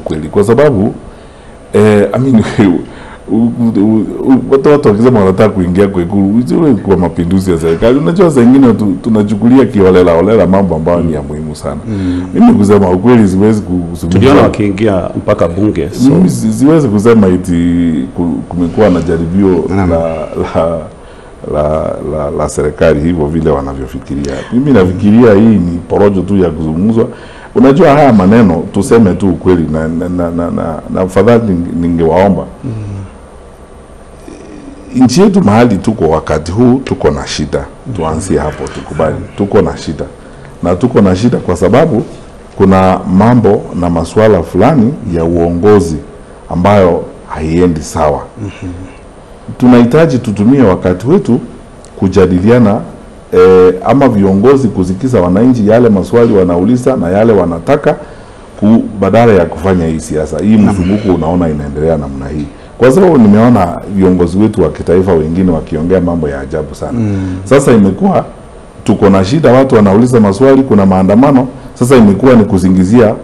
ukweli, kwa sababu I mean, watu wakisema wanataka kuingia kwa Ikulu, isiwe kwa mapinduzi ya serikali. Unajua saa ingine tunachukulia kiholela holela mambo ambayo ni ya muhimu sana. Mimi kusema ukweli siwezi kuzungumza. Tuliona wakiingia mpaka bunge. So mimi siwezi kusema eti kumekuwa na jaribio la serikali hivyo vile wanavyofikiria. Mimi nafikiria hii ni porojo tu ya kuzungumzwa. Unajua haya maneno, tuseme tu ukweli, na afadhali ningewaomba. Nchi yetu mahali tuko wakati huu, tuko na shida. Tuanzie hapo, tukubali. Tuko na shida. Na tuko na shida kwa sababu kuna mambo na masuala fulani ya uongozi ambayo haiendi sawa. Tunahitaji tutumie wakati wetu kujadiliana, ama viongozi kusikiza wananchi yale maswali wanauliza na yale wanataka, badala ya kufanya hii siasa. Hii mzunguko unaona inaendelea namna hii. Kwa sababu nimeona viongozi wetu wa kitaifa wengine wakiongea mambo ya ajabu sana. Sasa imekuwa tuko na shida, watu wanauliza maswali, kuna maandamano. Sasa imekuwa ni kusingizia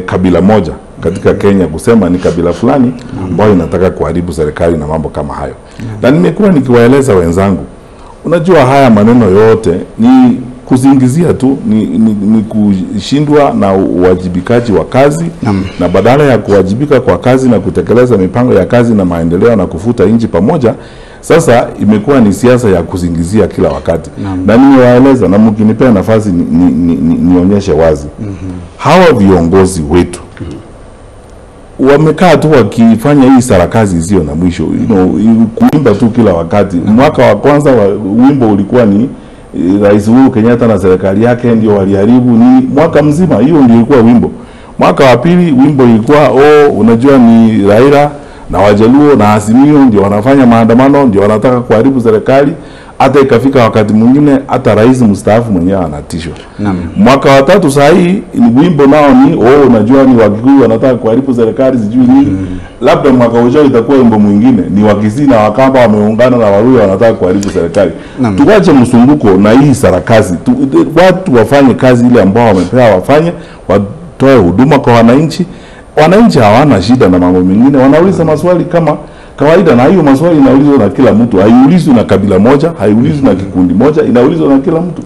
kabila moja katika Kenya, kusema ni kabila fulani ambayo inataka kuharibu serikali na mambo kama hayo. Na nimekuwa nikiwaeleza wenzangu, unajua haya maneno yote ni kusingizia tu, ni kushindwa na uwajibikaji wa kazi. Na badala ya kuwajibika kwa kazi na kutekeleza mipango ya kazi na maendeleo na kufuta nchi pamoja, sasa imekuwa ni siasa ya kusingizia kila wakati. Na nimewaeleza, na mkinipea nafasi nionyeshe wazi. Hawa viongozi wetu wamekaa tu wakifanya hii sarakazi isiyo na mwisho, you know, kuimba tu kila wakati. Mwaka wa kwanza wimbo ulikuwa ni Rais Uhuru Kenyatta na serikali yake ndio waliharibu nini, mwaka mzima hiyo ndio ilikuwa wimbo. Mwaka wa pili wimbo ilikuwa unajua ni Raila na Wajaluo na Azimio ndio wanafanya maandamano, ndio wanataka kuharibu serikali. Hata ikafika wakati mwingine hata rais mstaafu mwenyewe anatishwa. Mwaka wa tatu saa hii wimbo nao ni unajua ni Wakikuyu wanataka kuharibu serikali sijui nini. Labda mwaka ujao itakuwa wimbo mwingine ni Wakisii na Wakamba wameungana na Waluya wanataka kuharibu serikali. Tuache msunguko na hii sarakazi. Watu wafanye kazi ile ambao wamepewa wafanye, watoe huduma kwa wananchi. Wananchi hawana shida na mambo mengine, wanauliza maswali kama kawaida, na hiyo maswali inaulizwa na kila mtu. Haiulizwi na kabila moja, haiulizwi na kikundi moja, inaulizwa na kila mtu.